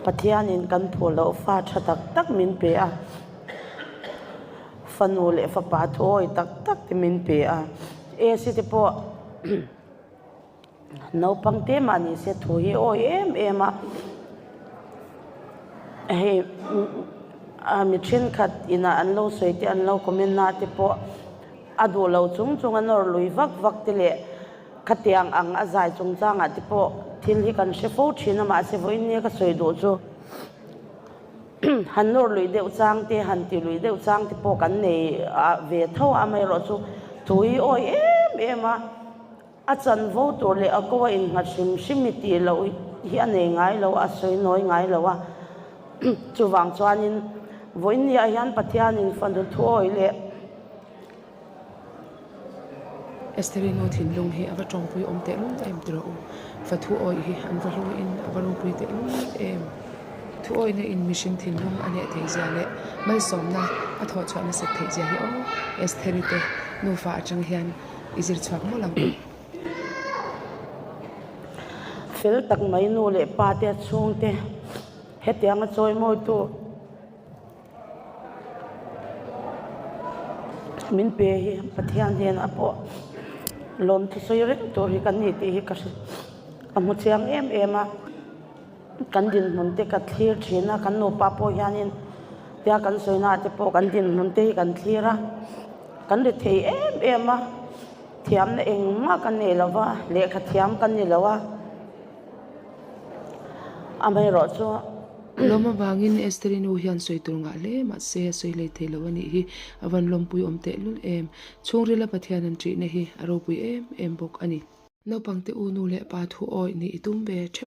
Pathianin kan phuh loh fa tha tak tak min pe a, fanu leh fapa thuawi tak tak te min pe a. Ac te pawh naupang te mah ni se thu hi awi em em a, hei mi thenkhat inah an lo sawi te an lo comment na te pawh a duh lo chung chung a nawr lui vak vak te leh Khatiang ang a zai chungchangah te pawh thil hi kan hre fo thin a, mahse vawiin nia ka sawi duh chu han nawr luih deuh chang te, han ti luih deuh chang te pawh kan nei ve tho a, amaherawh chu thu hi awi em em a, a chanvo tur leh a ko a innghat hrim hrim i tih loh hi a nei ngai lo a, a sawi nawi ngai lo a, chuvang chuanin vawiin niah hian Pathianin fanu thuawi leh. Estheri nu thinlung hi a va tawngpui awm teh lul em ti rawh u. Fa thu awih hi an va hluin a va ropui teh lul em. Thu awihna in mihring thinlung a hneh theih zia leh malsawmna a thawh chhuah nasat theih zia hi aw Estheri te nufa atang hian i zir chhuak mawlh ang u. Fel tak mai nu leh pa te chhungte hetianga chawimawitu. Min pe hi Pathian hnenah pawh lawmthu sawi reng tur hi kan ni tih hi ka hre ka hmu chiang em em a, kan dinhmun te ka thlir thin a, kan nupa pawh hianin tia kan sawi naah te pawh kan dinhmun te hi kan thlir a, kan ri thei em em a, thiamna engmah kan nei lo va, lehkha thiam kan ni lo a. Amaherawhchu. Lawm avangin Esther-i nu hian sawi tur ngah hle mahse a sawi hlei thei lo a nih hi a van lawmpui awm teh lul em. Chhungrila Pathian an ṭihna hi a ropui em em bawk a ni. Naupangte u nu leh pa thu awih nih i tum ve ṭheuh.